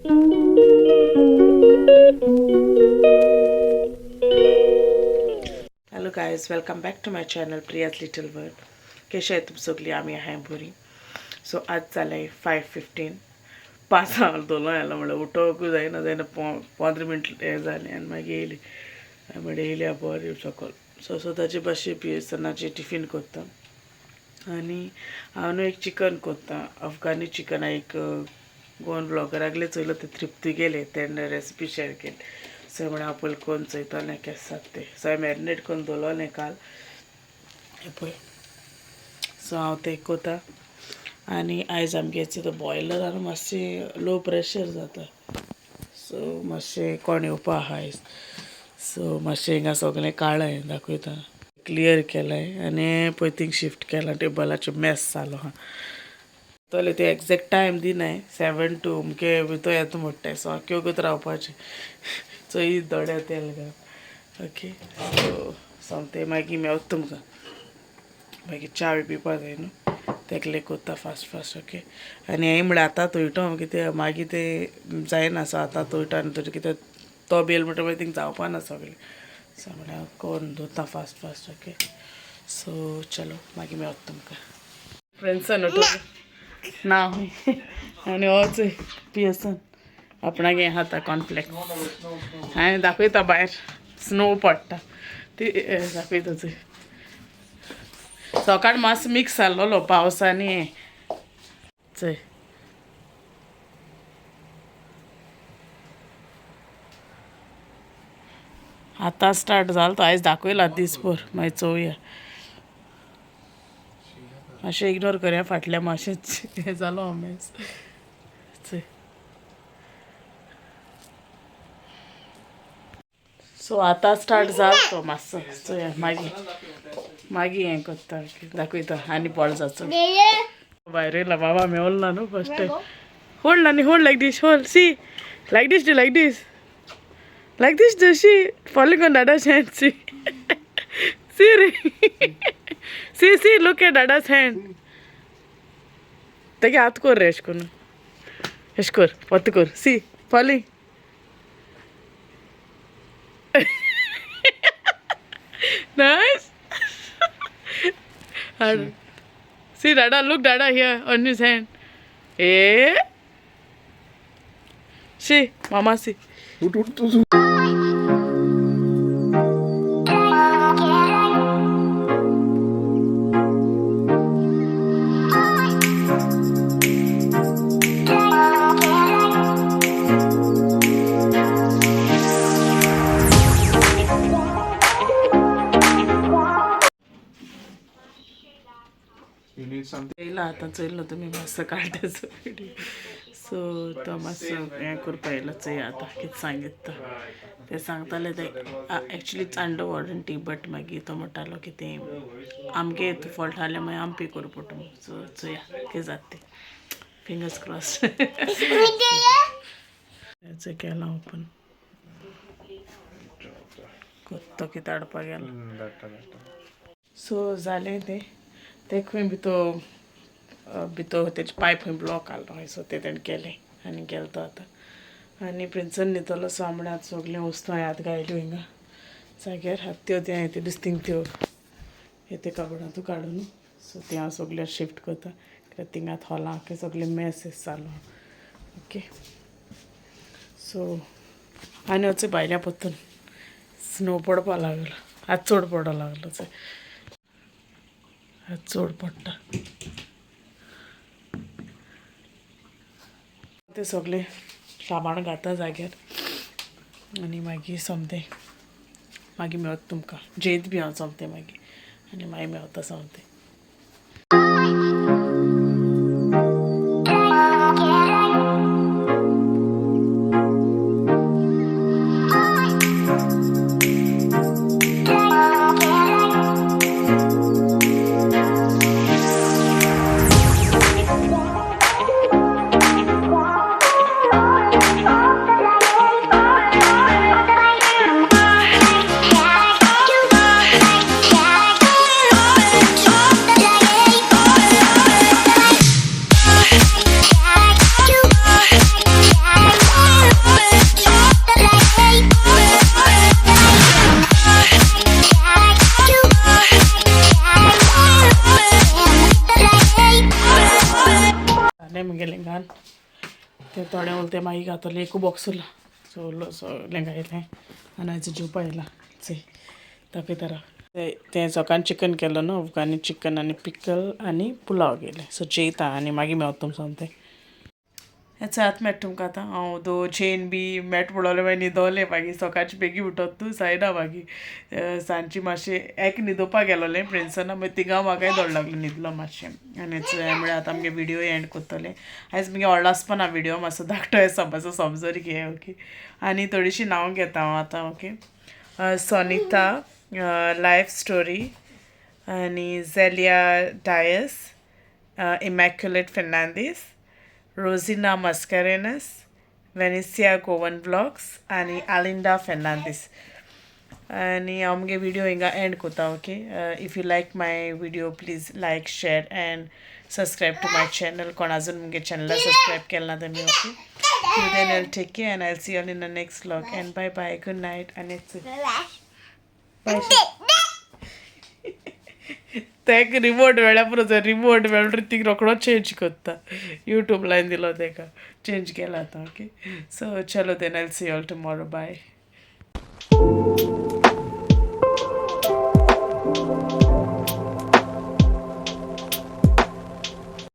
Hello guys, welcome back to my channel Priya's little world. कशें तुम सगळीं? आमी आहाय बरी. सो आज जालें 5:15. पांचां दोलो आयलो म्हणल्यार उठोवकूय जायना जायना 15 मिनट हें जालें आनी मागीर येयली म्हणल्यार येयल्या बरें सकल. सो सदांचे भाशे पियेसनाचे टिफीन करता आनी हांव न्हू एक चिकन करता, अफगानी चिकन. एक गोवन ब्लॉगरागले चोयलो, ते तृप्ती गेले, तेणें रेसिपी शेअर केली. सो म्हळ्यार हांव पयलीं करून चोयतलें केशें जाता तें. सो हांवें मॅरिनेट करून दवरलें काल, हें पळय. सो हांव तें करता. आनी आयज आमगे तो बॉयलर मातशें लो प्रेशर जाता, सो मातशें कोण येवपा आहा आयज. सो मातशें हिंगा सगळें काळ्ळें, दाखयता. क्लियर केलें आनी पळय थिंग शिफ्ट केलां, टेबलाचेर मॅस जालो आहा. तोले ते एग्जॅक्ट टायम दिनाय, 7 to अमके भितर येता म्हणटाय. सो आख्खे वगत रावपाचें, चोय दोड्या तेल घाल. ओके, सो सोमतें मागीर मेवता तुमकां. मागीर च्या बी पिवपा जाय न्हू, तेका कोत्ता फास्ट फास्ट. ओके, आनी हें म्हळ्यार आतां तोयटो कितें मागीर तें जायना. सो आतां तोयटो आनी तुजें कितें तो बेल म्हणटा मागीर थिंग जावपा ना सगळें. सो म्हळ्यार करून दवरता फास्ट फास्ट. ओके, सो चलो मागीर मेवता तुमकां. फ्रेंड्सान उठो ना आनी वच पियसन आपणागे खाता कॉर्नफ्लेक्स. हांवें दाखयता, भायर स्नो पडटा ती दाखयता. चोय, सकाळ मातसो मिक्स जाल्लो पावसांनी. चोय, आतां स्टार्ट जालो तो. आयज दाखयला दीसभर, मागीर चोवया. मातशें इग्नोर करया, फाटल्या मातशें हें जालो अमेज. चोय, सो आतां स्टार्ट जालो तो मातसो. चोया मागीर मागीर हें करता, दाखयता. आनी पळ जाचो भायर येयला बाबा, मेवल ना न्हू फर्स्ट टायम. होल्ड नानी, hold like this, hold, see, like this, do like this, like this, do. See, falling on Dada's hand. See, see रे, see, see, look at Dada's hand. तेगे हात कर रे, अशें करून, अशें कर, पत्त कर. See, falling. Nice. See Dada, look Dada here on his hand. Eh? See, Mama see. उठ उठ तू. You need something? येयला आतां, चोयलो तुमी मातसो काडटाचो व्हिडियो. सो तो मातसो हें करपा येयलो. चोया आतां कितें सांगित तो. ते सांगताले ते actually it's under warranty, but मागीर तो म्हणटालो की तें आमगे फॉल्ट आहलें, मागीर आमी पे करूं पडटा. सो चोया कितें जाता तें, फिंगर्स क्रॉस. तें केलां ओपन, कोत्तो कितें हाडपाक गेलो. धाडटा धाडटा. सो जालें तें. तें खंय भितर भितर तेजे पायप खंय ब्लॉक आहलो, सो तें तेणें केलें आनी गेलो तो आतां. आनी प्रिन्सन न्हिदलो. सो हांव सगळ्यो वस्तू हांवें आतां घायल्यो हिंगा जाग्यार. आतां त्यो तें ते दिसता त्यो हे ते कबडांतू काडून, सो तें हांव सगळ्यो शिफ्ट करता, कित्याक थिंगा आतां हॉलाक सगळें मेस जालो. ओके, सो आनी वच भायल्या परतून स्नो पडपा लागलो. आतां चड पडो लागलो, चोय आतां चड पडटा. ते सगळे सामान घाता जाग्यार आनी मागीर सोमतें मागीर मेवता तुमकां. जेयत बी हांव सोमतें मागीर आनी मागीर मेवता सोमतें. थोडे उरलें तें मागीर घातलें, एकू बॉक्स उरला. सो उरलो सगळें घायलें आनी आयज जेवपा येयला. चय, दाखयता राव. तें सकाळीं चिकन केलो न्हू, अफगानी चिकन आनी पिकल आनी पुलाव केलें. सो जेयता आनी मागीर मेवता तुमकां सांगता. हेच आतां मेळटा तुमकां. आतां हांव दो चेन बी मॅट पडोवलें, मागीर न्हिदोलें. मागीर सकाळचें बेगीन उठत तूं जायना. मागीर सांजची मातशें एक न्हिदोवपाक गेलोलें प्रिन्सना, मागीर तिगा म्हाकाय दोड लागलो, न्हिदलो मातशें. आनी म्हळ्यार आतां आमगे व्हिडियो एंड करतलें. आयज मुगे व्हडलो आसपा ना व्हिडियो, मातसो धाकटो आसा, मातसो समजोरी घे. ओके, आनी थोडीशीं नांव घेता हांव आतां. ओके, सोनिता लायफ स्टोरी आनी झेलिया डायस, इमॅक्युलेट फेर्नांदीस, रोजिना मस्करेनस, वेनिसिया गोवन ब्लॉग्स आनी आलिंडा फेर्नांदीस. आनी हांव मुगे व्हिडियो हिंगा एंड करता. Okay, if you like my video, please like, share and subscribe to my channel. कोण अजून मुगे चॅनला सबस्क्रायब केलें ना तेमी. Okay, till then I'll take care and I'll see you all in the next vlog and bye bye, good night. And it's bye. तेक remote मेळ्ळ्या पुरो, remote मेळ्ळो तीक रोकडो चेंज करता. यूट्यूब लायन दिलो तेका, चेंज केला आतां. ओके, सो चलो, then I'll see all tomorrow. Bye.